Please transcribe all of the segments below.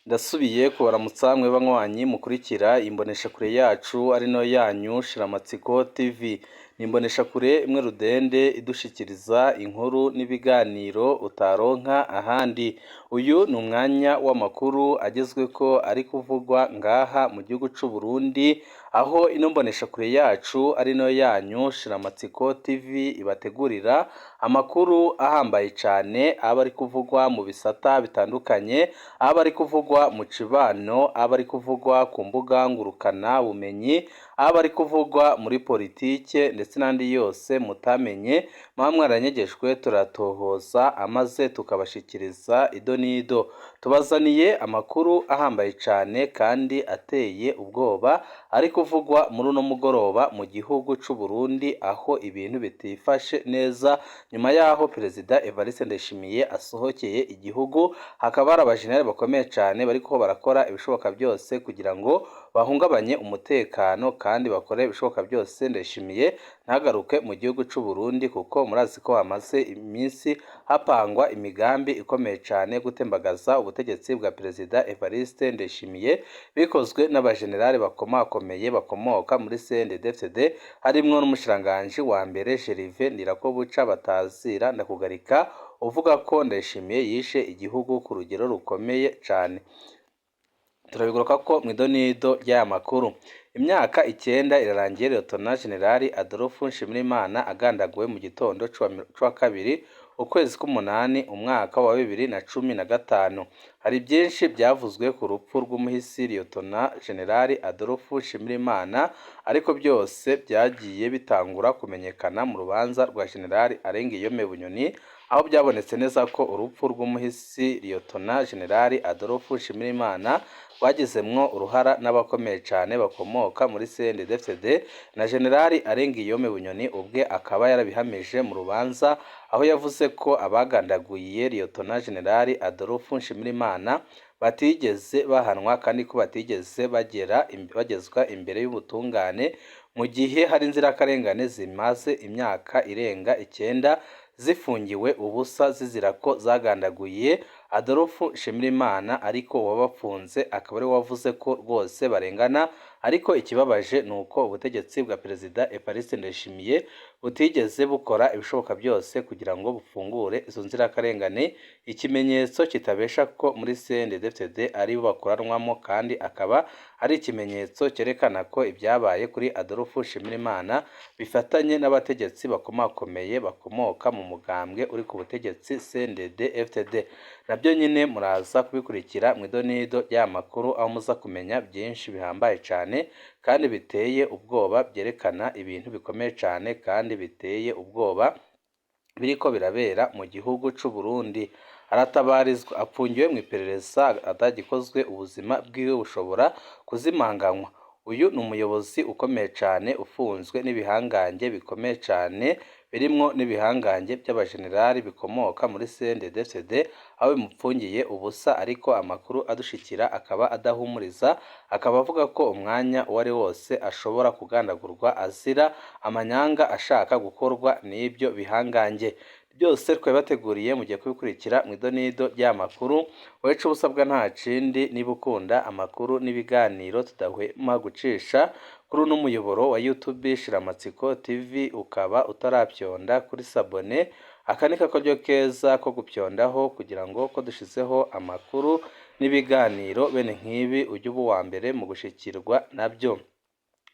Ndasubiye kubaramutsa mwe banywanyi mukurikira imboneshakure yacu ari nayo yanyu Shiramatsiko TV. Ni imboneshakure imwe rudende idushikiriza inkuru n'ibiganiro utaronka ahandi. Uyu ni umwanya w'amakuru agezweko ari kuvugwa ngaha mu gihugu c'u Burundi, aho ino mboneshakure yacu ari nayo yanyu Shiramatsiko TV ibategurira amakuru ahambaye cane aba ari kuvugwa mu bisata bitandukanye, aba ari kuvugwa mu cibano, aba ari kuvugwa ku mbuga ngurukana bumenyi, aba ari kuvugwa muri politike ndetse n'andi yose mutamenye, muba mwaranyegejwe turatohoza amaze tukabashikiriza ido n'ido. Tubazaniye amakuru ahambaye cane kandi ateye ubwoba ari kuvugwa muri uno mugoroba mu gihugu c'u Burundi, aho ibintu bitifashe neza nyuma yaho Perezida Evariste Ndayishimiye asohokeye igihugu, hakaba hari abajenerali bakomeye cane bariko barakora ibishoboka byose kugira ngo bahungabanye umutekano kandi bakore ibishoboka byose Ndayishimiye ntagaruke mu gihugu c'u Burundi, kuko murazi ko hamaze iminsi hapangwa imigambi ikomeye cane gutembagaza ubutegetsi bwa Perezida Evariste Ndayishimiye, bikozwe n'abajenerali bakomakomeye bakomoka muri CNDD-FDD, harimwo n'umushikiranganji wa mbere Gervais Ndirakobuca batazira Ndakugarika, uvuga ko Ndayishimiye yishe igihugu ku rugero rukomeye cane. Turabigaruka ko mw'idonido ry'aya makuru. Imyaka 9 irarangiye Lieutenant General Adolphe Nshimirimana agandaguwe mu gitondo c'uwa kabiri ukwezi k'umunani umwaka wa 2015. Hari byinshi byavuzwe ku rupfu rw'umuhisi Lieutenant General Adolphe Nshimirimana, ariko byose byagiye bitangura kumenyekana mu rubanza rwa General Arengiyome Bunyoni, aho byabonetse neza ko urupfu rw'umuhisi Lieutenant General Adolphe Nshimirimana rwagizemwo uruhara n'abakomeye cane bakomoka muri CNDD-FDD, na General Arengiyome Bunyoni ubwe akaba yarabihamije mu rubanza, aho yavuze ko abagandaguye Lieutenant General Adolphe Nshimirimana batigeze bahanwa kandi ko batigeze bagezwa imbere y'ubutungane, mu gihe hari inzirakarengane zimaze imyaka irenga 9 zifungiwe ubusa zizira ko zagandaguye Adolphe Nshimirimana, ariko uwabafunze akaba ariwe wavuze ko rwose barengana. Ariko ikibabaje ni uko ubutegetsi bwa Perezida Evariste Ndayishimiye butigeze bukora ibishoboka byose kugira ngo bufungure izo nzirakarengane, ikimenyetso kitabesha ko muri CNDD-FDD ari bo bakoranwamo, kandi akaba ari ikimenyetso cyerekana ko ibyabaye kuri Adolphe Nshimirimana bifatanye n'abategetsi bakomakomeye bakomoka mu mugambwe uri ku butegetsi CNDD-FDD. Nabyo nyine muraza kubikurikira mu idonido ry'aya makuru, aho muza kumenya byinshi bihambaye cane kandi biteye ubwoba, byerekana ibintu bikomeye cane kandi biteye ubwoba biriko birabera mu gihugu c'u Burundi. Aratabarizwa apfungiwe mu iperereza, atagikozwe ubuzima bwiwe bushobora kuzimanganywa. Uyu ni umuyobozi ukomeye cane ufunzwe n'ibihangange bikomeye cane, birimwo n'ibihangange by'abajenerali bikomoka muri CNDD-FDD, aho bimupfungiye ubusa, ariko amakuru adushikira akaba adahumuriza, akaba avuga ko umwanya uwo ari wose ashobora kugandagurwa azira amanyanga ashaka gukorwa n'ibyo bihangange. Byose twabibateguriye, mugiye kubikurikira mu idonido ry'aya makuru. Wowe ico usabwa nta kindi, niba ukunda amakuru n'ibiganiro tudahwema gucisha kuri uno muyoboro wa YouTube Shiramatsiko TV, ukaba utarapyonda kuri s'abonner, aka ni kakaryo keza ko gupyondaho kugira ngo ko dushizeho amakuru n'ibiganiro bene nk'ibi ujye uba uwa mbere mu gushikirwa nabyo.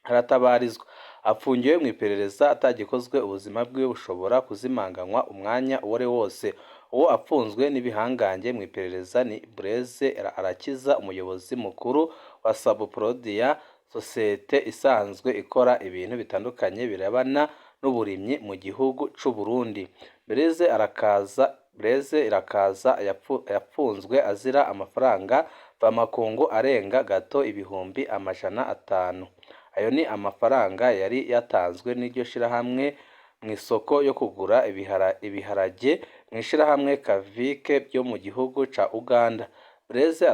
Aratabarizwa apfungiwe mu iperereza, atagikozwe ubuzima bwiwe bushobora kuzimanganywa umwanya uwo ari wose. Uwo apfunzwe n'ibihangange mu iperereza ni Blaise Arakiza, umuyobozi mukuru wa Sabuprodia, sosiyete isanzwe ikora ibintu bitandukanye birebana n'uburimyi mu gihugu c'u Burundi. Blaise Irakaza yapfunzwe azira amafaranga mvamakungu arenga gato 500,000. Ayo ni amafaranga yari yatanzwe n'iryo shirahamwe mu isoko yo kugura ibiharage mu ishirahamwe Kavike byo mu gihugu ca Uganda. Blaise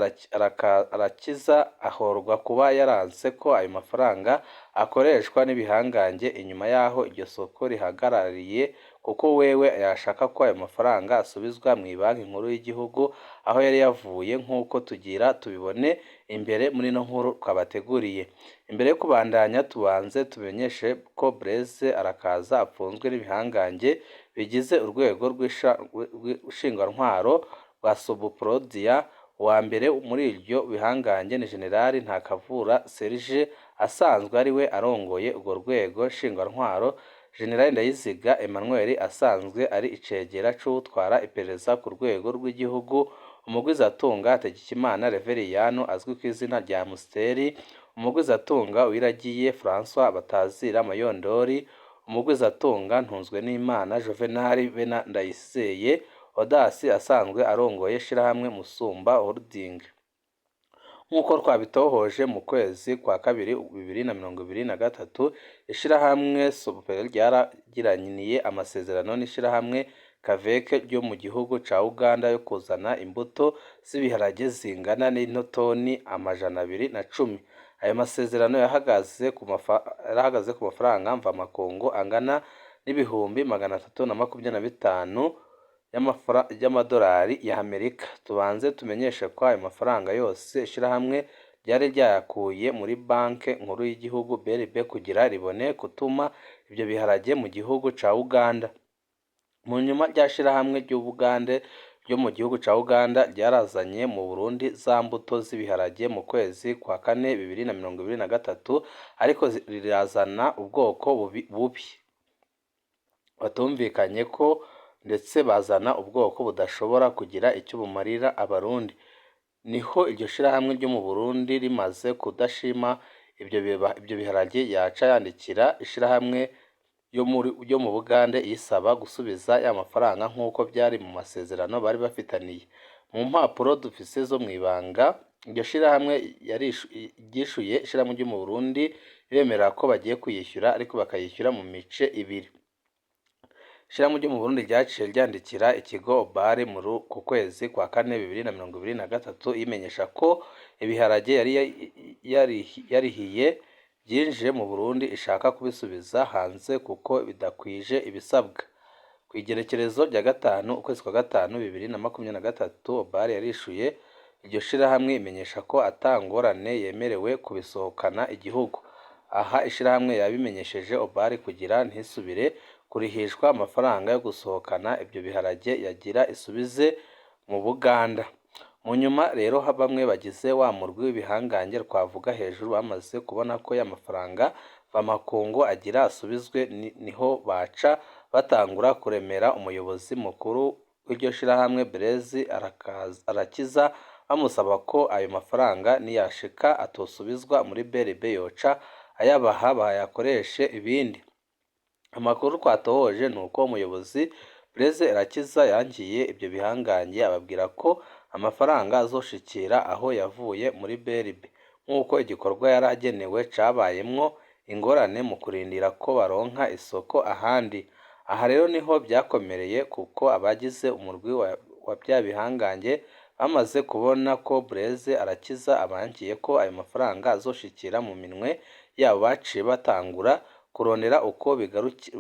Arakiza ahorwa kuba yaranse ko ayo mafaranga akoreshwa n'ibihangange inyuma y'aho iryo soko rihagarariye, kuko wewe yashaka ko ayo mafaranga asubizwa mw'ibanki nkuru y'igihugu aho yari yavuye, nk'uko tugira tubibone imbere muri ino nkuru twabateguriye. Imbere yo kubandanya, tubanze tumenyeshe ko Blaise Arakaza apfunzwe n'ibihangange bigize urwego rw'ishingwantwaro rwa Sobuprodia. Uwa mbere muri iryo bihangange ni Generali Ntakavura Serge, asanzwe ari we arongoye urwo rwego nshingwantwaro, Generali Ndayiziga Emmanuel asanzwe ari icegera c'uwutwara iperereza ku rwego rw'igihugu, umugwizatunga Hategekimana Reveriyano azwi ku izina rya Musteri, umugwizatunga Uwiragiye François batazira Mayondori, umugwizatunga Ntunzwenimana Juvenal bena Ndayizeye Odasi asanzwe arongoye ishirahamwe Musumba Holding. Nk'uko twabitohoje, mu kwezi kwa kabiri 2023, ishirahamwe Sobupel ryaragiraniye amasezerano n'ishirahamwe Kaveke ryo mu gihugu ca Uganda yo kuzana imbuto z'ibiharage zingana n'itoni 210. Ayo masezerano yarahagaze ku mafaranga mvamakungu angana n'325,000 y'amadolari ya Amerika. Tubanze tumenyeshe ko ayo mafaranga yose ishirahamwe ryari ryayakuye muri Banke Nkuru y'igihugu BRB kugira ribone gutuma ivyo biharage mu gihugu ca Uganda. Mu nyuma, rya shirahamwe ry'Ubugande ryo mu gihugu ca Uganda ryarazanye mu Burundi za mbuto z'ibiharage mu kwezi kwa kane 2023, ariko rirazana ubwoko bubi batumvikanye ko, ndetse bazana ubwoko budashobora kugira icyo bumarira Abarundi. Niho iryo shirahamwe ryo mu Burundi rimaze kudashima ibyo biharage, yaca yandikira ishirahamwe ryo mu Bugande iyisaba gusubiza ya mafaranga nk'uko byari mu masezerano bari bafitaniye. Mu mpapuro dufise zo mw'ibanga, iryo shirahamwe ryishuye ishirahamwe ryo mu Burundi ribemerera ko bagiye kuyishyura, ariko bakayishyura mu mice ibiri. Ishirahamwe ryo mu Burundi ryaciye ryandikira ikigo Obari ku kwezi kwa kane 2023, imenyesha ko ibiharage yari yarihiye byinjiye mu Burundi ishaka kubisubiza hanze kuko bidakwije ibisabwa. Ku igerekerezo rya 5 ukwezi kwa gatanu 2023, Obari yarishuye iryo shirahamwe imenyesha ko ata ngorane, yemerewe kubisohokana igihugu. Aha ishirahamwe yabimenyesheje Obari kugira ntisubire kurihishwa amafaranga yo gusohokana ibyo biharage yagira isubize mu Buganda. Mu nyuma rero, bamwe bagize wa murwi w'ibihangange twavuga hejuru bamaze kubona ko ya mafaranga mvamakungu agira asubizwe, niho baca batangura kuremera umuyobozi mukuru w'iryo shirahamwe Blaise Arakiza, bamusaba ko ayo mafaranga niyashika atosubizwa muri BRB, yoca ayabaha bayakoreshe ibindi. Amakuru twatohoje ni uko umuyobozi Blaise Irakiza yangiye ibyo bihangange, ababwira ko amafaranga azoshikira aho yavuye muri BRB, nk'uko igikorwa yari agenewe cabayemwo ingorane mu kurindira ko baronka isoko ahandi. Aha rero niho byakomereye, kuko abagize umurwi wa bya bihangange bamaze kubona ko Blaise Arakiza abankiye ko ayo mafaranga azoshikira mu minwe yabo, baciye batangura kurondera uko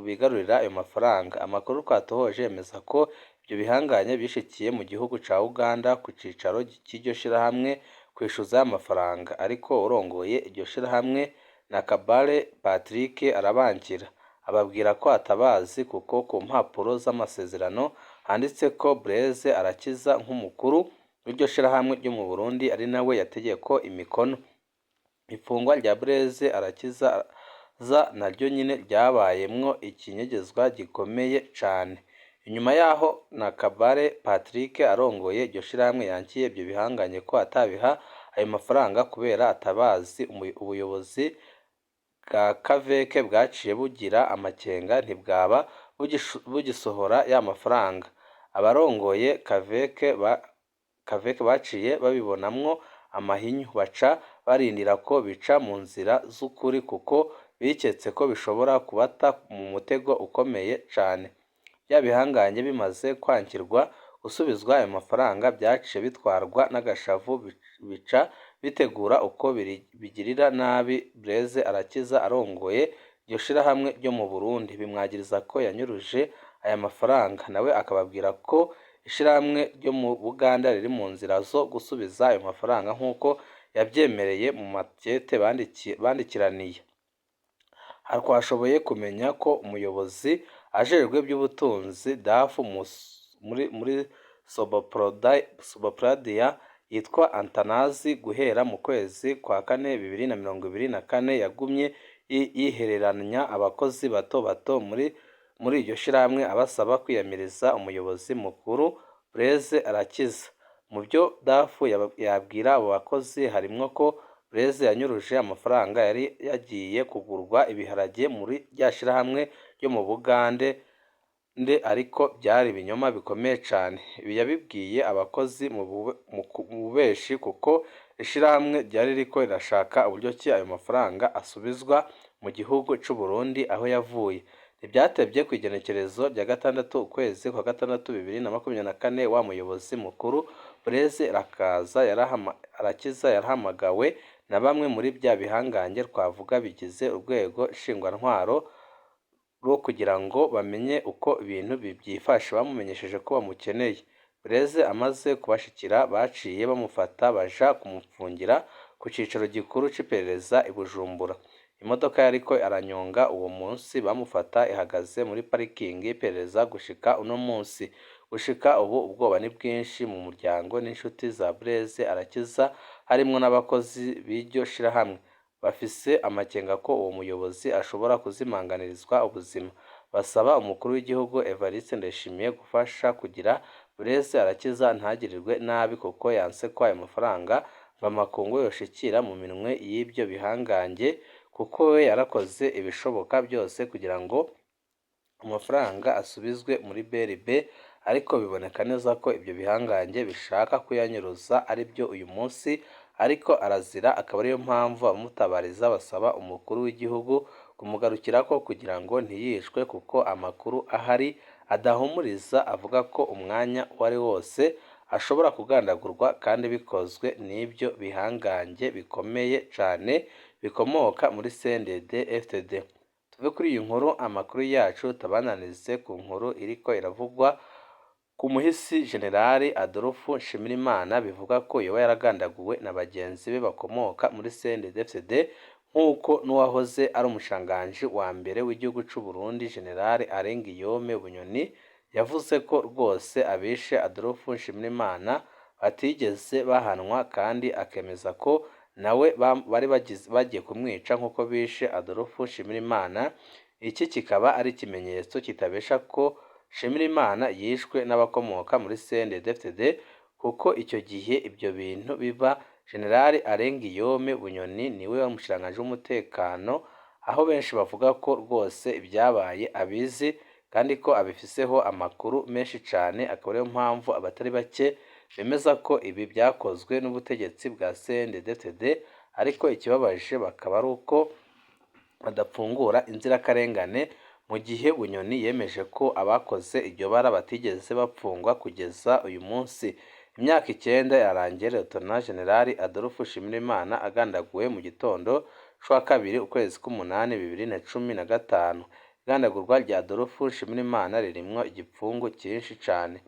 bigarurira ayo mafaranga. Amakuru twatohoje yemeza ko ibyo bihanganye bishikiye mu gihugu ca Uganda ku cicaro c'iryo shirahamwe kwishuza amafaranga, ariko urongoye iryo shirahamwe Nakabale Patrick arabankira, ababwira ko atabazi, kuko ku mpapuro z'amasezerano handitse ko Blaise Arakiza nk'umukuru w'iryo shirahamwe ryo mu Burundi ari nawe yategeko imikono. Ifungwa rya Blaise Arakiza naryo nyine ryabayemwo ikinyegezwa gikomeye cane. Inyuma yaho Nakabale Patrick arongoye iryo shirahamwe yankiye ibyo bihanganye ko atabiha ayo mafaranga kubera atabazi, ubuyobozi bwa Kaveke bwaciye bugira amakenga, ntibwaba bugisohora ya mafaranga. Abarongoye Kaveke baciye babibonamwo amahinyu, baca barindira ko bica mu nzira z'ukuri, kuko biketse ko bishobora kubata mu mutego ukomeye cane. Bya bihangange bimaze kwankirwa Gusubizwa ayo mafaranga vyaciye bitwarwa n'agashavu, bica bitegura uko bigirira nabi Blaise Arakiza arongoye iryo shirahamwe ryo mu Burundi, bimwagiriza ko yanyuruje aya mafaranga, nawe akababwira ko ishirahamwe ryo mu Buganda riri mu nzira zo gusubiza ayo mafaranga nk'uko yavyemereye mu makete bandikiraniye. Twashoboye kumenya ko umuyobozi ajejwe ivy'ubutunzi DAF muri Sobopradia yitwa Antanazi, guhera mu kwezi kwa kane 2024 yagumye yihereranya abakozi bato bato muri iryo shirahamwe, abasaba kwiyamiriza umuyobozi mukuru Blaise Arakiza. Mu vyo DAF yabwira abo bakozi harimwo ko Blaise yanyuruje amafaranga yari yagiye kugurwa ibiharage muri rya shirahamwe ryo mu Bugande, ariko vyari ibinyoma bikomeye cane. Ibi yabibwiye abakozi mu bubeshi, kuko ishirahamwe ryari ririko rirashaka uburyo ki ayo mafaranga asubizwa mu gihugu c'Uburundi aho yavuye. Ntivyatevye, kw'igenekerezo rya 6 ukwezi kwa gatandatu 2024, wa muyobozi mukuru Blaise Arakiza yarahamagawe na bamwe muri vya bihangange twavuga bigize urwego nshingwantwaro rwo kugira ngo bamenye uko ibintu vyifashe. Bamumenyesheje ko bamukeneye. Blaise amaze kubashikira, baciye bamufata baja kumupfungira ku cicaro gikuru c'iperereza i Bujumbura. Imodoka yariko aranyonga uwo munsi bamufata ihagaze muri parikingi y'iperereza gushika uno munsi. Gushika ubu ubwoba ni bwinshi mu muryango n'inshuti za Blaise Arakiza, harimwo n'abakozi b'iryo shirahamwe. Bafise amakenga ko uwo muyobozi ashobora kuzimanganirizwa ubuzima. Basaba umukuru w'igihugu Evariste Ndayishimiye gufasha kugira Blaise Arakiza ntagirirwe nabi, kuko yanse ko ayo mafaranga mvamakungu yoshikira mu minwe y'ivyo bihangange, kuko we yarakoze ibishoboka byose kugira ngo amafaranga asubizwe muri BRB, ariko biboneka neza ko ibyo bihangange bishaka kuyanyuruza, aribyo uyu munsi ariko arazira, akaba ariyo mpamvu abamutabariza basaba umukuru w'igihugu kumugarukirako kugira ngo ntiyicwe, kuko amakuru ahari adahumuriza, avuga ko umwanya uwo ari wose ashobora kugandagurwa, kandi bikozwe n'ibyo bihangange bikomeye cane bikomoka muri CNDD FDD. Tuve kuri iyi nkuru, amakuru yacu tabananize ku nkuru iriko iravugwa ku muhisi Generali Adolphe Nshimirimana, bivuga ko yoba yaragandaguwe na bagenzi be bakomoka muri CNDD-FDD, nk'uko n'uwahoze ari umushikiranganji wa mbere w'igihugu c'u Burundi General Alain Guillaume Bunyoni yavuze ko rwose abishe Adolphe Nshimirimana batigeze bahanwa, kandi akemeza ko nawe bari bagiye kumwica nk'uko bishe Adolphe Nshimirimana. Iki kikaba ari ikimenyetso kitabesha ko Nshimirimana yishwe n'abakomoka muri CNDD-FDD, kuko icyo gihe ibyo bintu biba General Alain Guillaume Bunyoni niwe wari w'umutekano, aho benshi bavuga ko rwose ibyabaye abizi kandi ko abifiseho amakuru menshi cane, akaba ariyo mpamvu abatari bake bemeza ko ibi byakozwe n'ubutegetsi bwa CNDD-FDD, ariko ikibabaje bakaba ari uko badapfungura inzirakarengane, mu gihe Bunyoni yemeje ko abakoze iryo bara batigeze bapfungwa kugeza uyu munsi. Imyaka 9 yarangiye Lieutenant General Adolphe Nshimirimana agandaguwe mu gitondo c'uwa kabiri ukwezi k'umunani 2015. Igandagurwa rya Adolphe Nshimirimana ririmwo igipfungu cyinshi cane.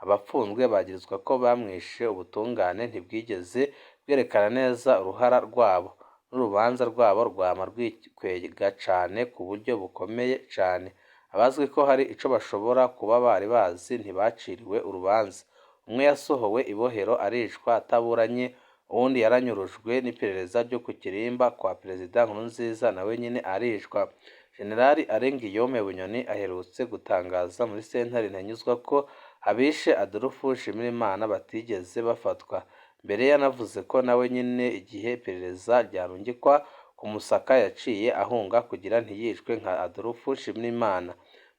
Abapfunzwe bagirizwa ko bamwishe, ubutungane ntibwigeze bwerekana neza uruhara rwabo, n'urubanza rwabo rwama rwikwega cane ku buryo bukomeye cane. Abazwi ko hari ico bashobora kuba bari bazi ntibaciriwe urubanza. Umwe yasohowe ibohero aricwa ataburanye, uwundi yaranyurujwe n'iperereza ryo ku kirimba kwa Perezida Nkurunziza, nawe nyene aricwa. General Alain Guillaume Bunyoni aherutse gutangaza muri sentare Ntahinyuzwa ko abishe Adolphe Nshimirimana batigeze bafatwa. Mbere yanavuze ko nawe nyene igihe iperereza ryarungikwa kumusaka yaciye ahunga kugira ntiyicwe nka Adolphe Nshimirimana.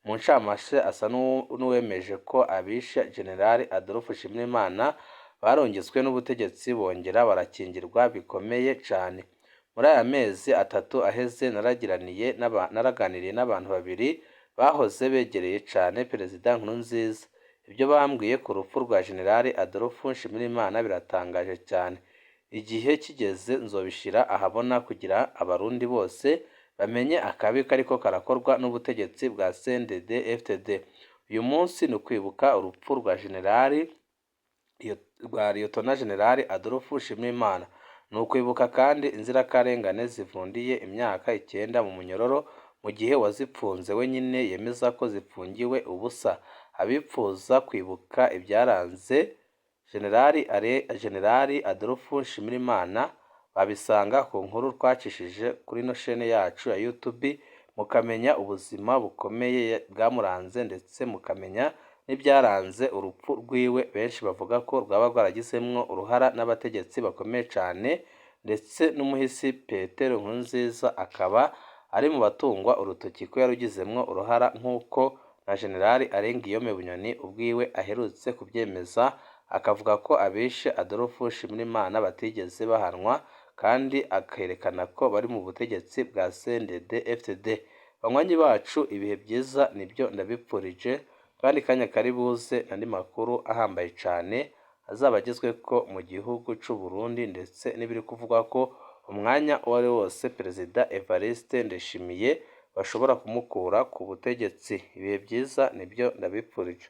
Mu ncamake asa n'uwemeje ko abishe General Adolphe Nshimirimana barungitswe n'ubutegetsi, bongera barakingirwa bikomeye cane. Muri aya mezi 3 aheze naraganiriye n'abantu babiri bahoze begereye cane Perezida Nkurunziza. Ibyo bambwiye ku rupfu rwa General Adolphe Nshimirimana biratangaje cyane. Igihe kigeze nzobishira ahabona kugira abarundi bose bamenye akabi kariko karakorwa n'ubutegetsi bwa CNDD FDD. Uyu munsi ni ukwibuka urupfu rwa General rwa Liyetona General Adolphe Nshimirimana. Ni ukwibuka kandi inzirakarengane zivundiye imyaka 9 mu munyororo mu gihe uwazipfunze wenyine yemeza ko zipfungiwe ubusa. Abipfuza kwibuka ibyaranze General Adolphe Nshimirimana babisanga ku nkuru twacishije kuri ino shene yacu ya YouTube, mukamenya ubuzima bukomeye bwamuranze ndetse mukamenya n'ibyaranze urupfu rwiwe, benshi bavuga ko rwaba rwaragizemwo uruhara n'abategetsi bakomeye cane, ndetse n'umuhisi Petero Nkurunziza akaba ari mu batungwa urutoki ko yarugizemwo uruhara, nk'uko na General Alain Guillaume Bunyoni ubwiwe aherutse kubyemeza, akavuga ko abishe Adolphe Nshimirimana batigeze bahanwa, kandi akerekana ko bari mu butegetsi bwa CNDD FDD. Banywanyi bacu, ibihe byiza nibyo ndabipfurije, kandi kanya kari buze n'andi makuru ahambaye cane azaba agezweko mu gihugu c'u Burundi, ndetse n'ibiri kuvugwa ko umwanya uwo ari wose Perezida Evariste Ndayishimiye bashobora kumukura ku butegetsi. Ibihe byiza nibyo ndabipfurije.